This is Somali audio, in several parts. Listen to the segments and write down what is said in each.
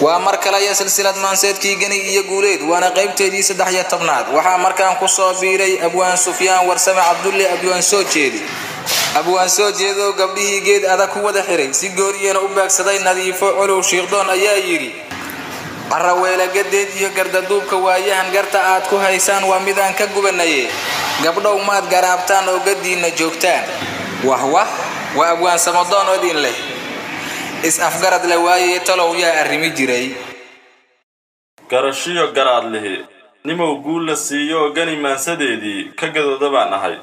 Waa mar kale iyo silsilad maanseedkii Geni iyo Guuleed, waana qaybteedii 13aad. Waxaa markaan ku soo biiray Abwaan Sufyaan Warsame Cabdulle, Abwaan Soo Jeedi. Abwaan Soo Jeedo gabdhihii geed adag ku wada xiray, si gooriyana u baagsaday Nadiifo Colow Shiikhdoon ayaa yidhi: Caraweela gadeed iyo gardaduubka waayahan garta aad ku haysaan waa midaan ka gubanaye, gabdhow maad garaabtaan oo gadiinna joogtaan. Wah wah, waa Abwaan Samadoon oo idin leh is-afgarad la waayay, talow yaa arrimi jiray? Garashiyo garaadlihi nimow guul la siiyooo gani maansadeedii ka gadooda baan ahay.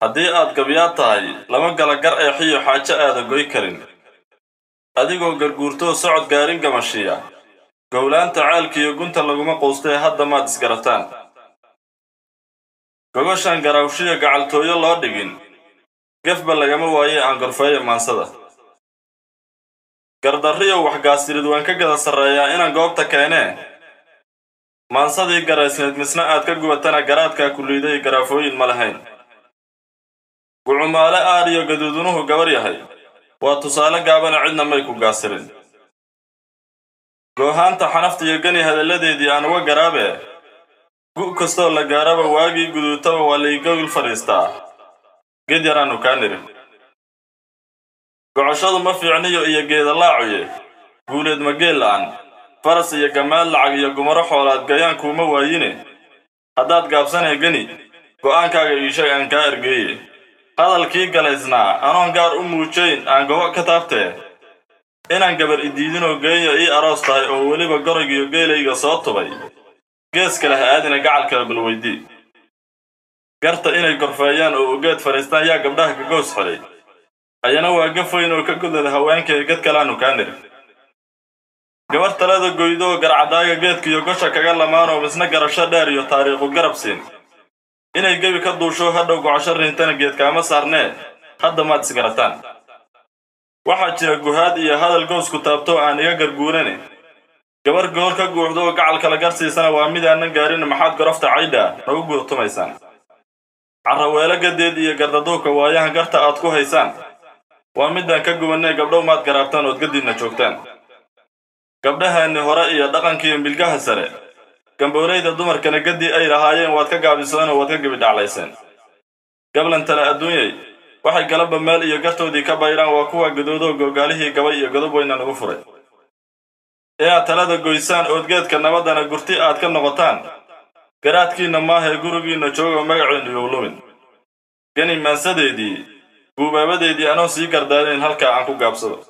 Haddii aad gabyaa tahay, lama gala gar eexiyo xaajo aada goy karin, adigoo garguurtoo socod gaarin gamashiya. Gowlaanta ceelkiiyo gunta laguma quustee, hadda maad isgarataan? Gogoshaan garawshiyo gacaltooyo loo dhigin gefba lagama waaye, aan gorfeeya maansada. Gardarriyo waxgaasirid waan ka gada sarreeyaa inaan goobta keenee. Maansadii garaysnayd misna aad ka gubatana, garaadkaa kulliiday garaafooyin ma lahayn. Gucumaale aad iyo gaduudunuhu gabar yahay waa tusaale gaabana, cidna may ku gaasirin. Goohaanta xanafta iyo gani hadalladeedii aan uga garaabee, gu' kastoo la gaaraba waagii guduutaba waa laigogol fadhiistaa, ged yaraannu kaa niri. Gocoshadu ma fiicniyo iyo geedalaacuye, Guuleed ma geel la'an faras iyo gamaal lacag iyo gumaro xoolaad gayaan kuuma waayine. Haddaad gaabsanee geni, go'aankaaga iisheeg aan kaa ergeeye. Hadalkii galaysnaa anoon gaar u muujayn aan gobo ka taabtee, inaan gabar idiidinoo geeya ii aroos tahay oo weliba goraygiyo geelayga soo tubay, gees kale ha aadina, gacal kale balweydii. Garta inay gorfeeyaan oo ugeed fadhiistaan yaa gabdhaha ka goos xidhay? Ayana waa gafayn oo ka godlada haweenkee, gad kalaannu kaa niri. Gabar talada goydoo garcadaaga geedkiiyo gosha kaga lamaanoo misna garasho dheer iyo taariikhu garab siin, inay gebi ka duusho hadhow gocosho riintana geedkaama saarnee, hadda maad isgarataan? Waxaa jira guhaad iyo hadal goosku taabtoo aan iga garguurane. Gabar goor ka guuxdo oo gacal kala garsiisana waa midaanan gaarin, maxaad gorofta caydhaa nagu guurtumaysaan? Carraweelo gadeed iyo gardaduubka waayahan garta aad ku haysaan waa midaan ka gubannay, gabdhow maad garaabtaan ood gadiinna joogtaan? Gabdhaheenni hore iyo dhaqankiiyo milgaha sare, gambooleyda dumarkana gaddii ay lahaayeen waad ka gaabiseen oo waad ka gebidhaclayseen. Gablantana adduunyay waxay galabba meel iyo gartoodii ka bayraan waa kuwa gadoodoo googaalihii gabay iyo godob weyna nagu furay. Inaad talada goysaan ood geedka nabaddana gurti aad ka noqotaan garaadkiinna maahee, gurigiinna joogo, magaciinnu you lumin. Gani maansadeedii guubaabadeedii anoo sii gardaadeen halkaa aan ku gaabsado.